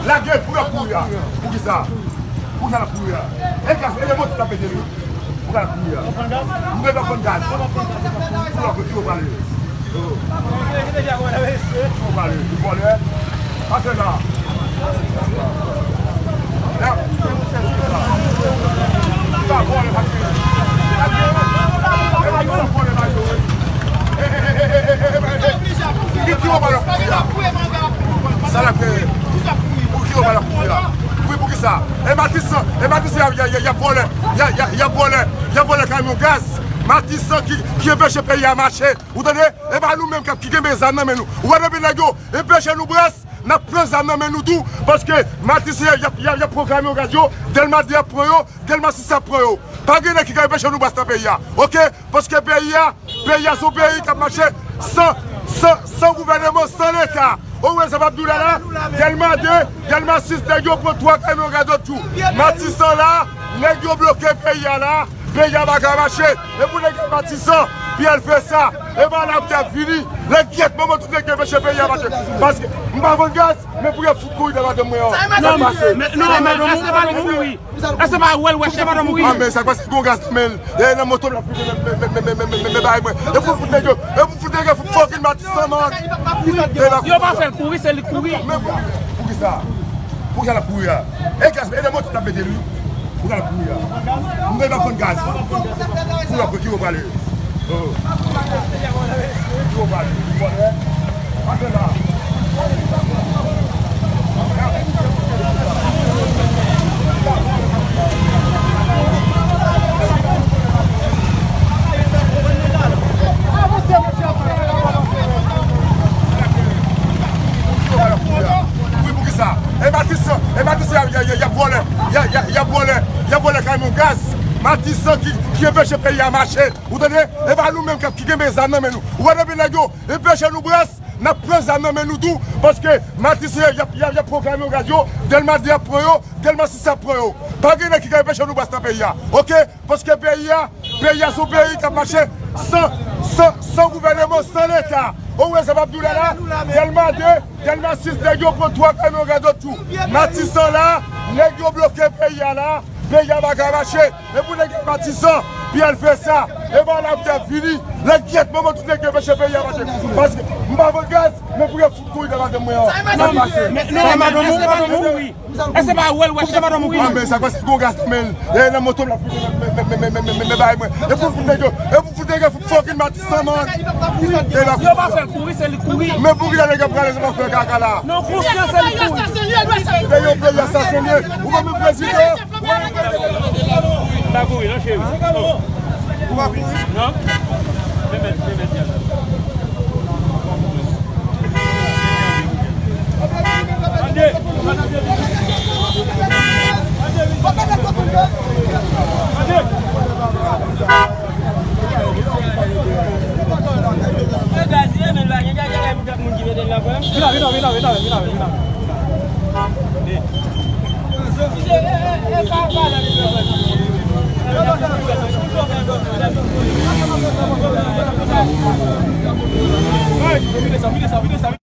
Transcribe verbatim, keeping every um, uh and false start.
Lage pou yo kouri a. Poukisa? Poukisa l ap kouri a? E gaz, e de moto l ap mete li. Poukisa l ap kouri a? M gen dwa konn gaz. Pou lòk ki yo prale. Yo prale. Yo vòlè. Pase la. La. Sa vòlè, pase. Ki ti yo prale kouri a? Sa l ap fè? Pou ki yo pa la kouri a? Wi, poukisa? E Matisan, e Matisan, y a, y a, y a, y ap vòlè, y a, y a, y ap vòlè, y ap vòlè kamyon gaz. Matisan ki, ki anpeche peyi a mache. Ou tande? E pa nou menm k ap, ki genbe zam nan men nou. Ou wè depi nèg yo anpeche nou bras, n ap pran zam nan men nou tou. Paske Matisan, y ap, y ap, y ap pran kamyon gaz yo, Dèlma de ap pran yo, Dèlma sis ap pran yo. Pa gen nèg ki ka anpeche nou bras nan peyi a. Oke? Paske peyi a, peyi a se yon peyi k ap mache san, san, san gouvèneman, san Leta. Ou wè sa m ap di w la la? Dèlma de, Dèlma sis, nèg yo pran twa kamyon gaz lòt jou. Matisan la, nèg yo bloke peyi a la, peyi a pa ka mache. E pou nèg yo Matisan, Pyè l fè sa. E pa la Pyè ap vini. Lè gyèt manman tout nèg yo anpeche peyi a mache. Paske m pa vann gaz, men pou yo fout kouri nan madanm mwen an. Sa k pase? Non, men, non, men, èske pa nou kouri? Èske pa wè l wè chèf kouri? Ah, men sa k pase? Gon gaz nan men l. E nan moto l ap fouke men, men, men, men, men, men, men, bagay mwen. E pou fout nèg yo, e pou fout nèg yo fout fucking Matisan, man. Yo pa fè l kouri, se li k kouri. Men pou, pou ki sa? Pou ki sa l ap kouri a? E gaz, e nan moto l ap mete li. Pou ki sa l ap kouri a? M gen dwa konn gaz. Pou lòk ki yo prale. Wi, pou ki sa? E Matisan, e Matisan, y a, y a, y a, y ap vòlè, y a, y a, y ap vòlè, y ap vòlè kamyon gaz. Matisan ki, ki anpeche peyi a mache. Ou tande? E pa nou menm k ap, ki genbe zam nan men nou. Ou wè depi nèg yo anpeche nou bras, n ap pran zam nan men nou tou. Paske Matisan, y ap, y ap, y ap pran kamyon gaz yo, Dèlma de ap pran yo, Dèlma sis ap pran yo. Pa gen nèg ki ka anpeche nou bras nan peyi a. Oke? Paske peyi a, peyi a se yon peyi k ap mache san, san, san gouvèneman, san Leta. Ou wè sa m ap di w la la? Dèlma de, Dèlma sis, nèg yo pran twa kamyon gaz lòt jou. Matisan la, nèg yo bloke peyi a la, peyi a pa ka mache. E pou nèg yo Matisan, Pyè l fè sa. E pa la Pyè ap vini. Lè gyèt manman tout nèg yo anpeche peyi a mache. Paske m pa vann gaz, men pou yo fout kouri nan madanm mwen an. Sa k pase? Men, non, men, èske pa nou kouri? Èske pa wè l wè chèf kouri? Ah, men sa k pase? Gon gaz nan men l. E nan moto l ap fouke men, men, men, bagay mwen. E pou fout nèg yo, e pou fout nèg yo fout fucking Matisan, man. Yo pa fè l kouri, se li k kouri. Men pou ki sa nèg yo prale, se pa fè kaka la. Non, konsyans se li k kouri. Peyi yo, peyi asasinen. Ou pa menm prezidan. M pa kouri non, cheri. Ou pa kouri? Non. Pèmèt, pèmèt, pèmèt. Ande. Ande. Vin la, vin la, vin la, vin la, vin la.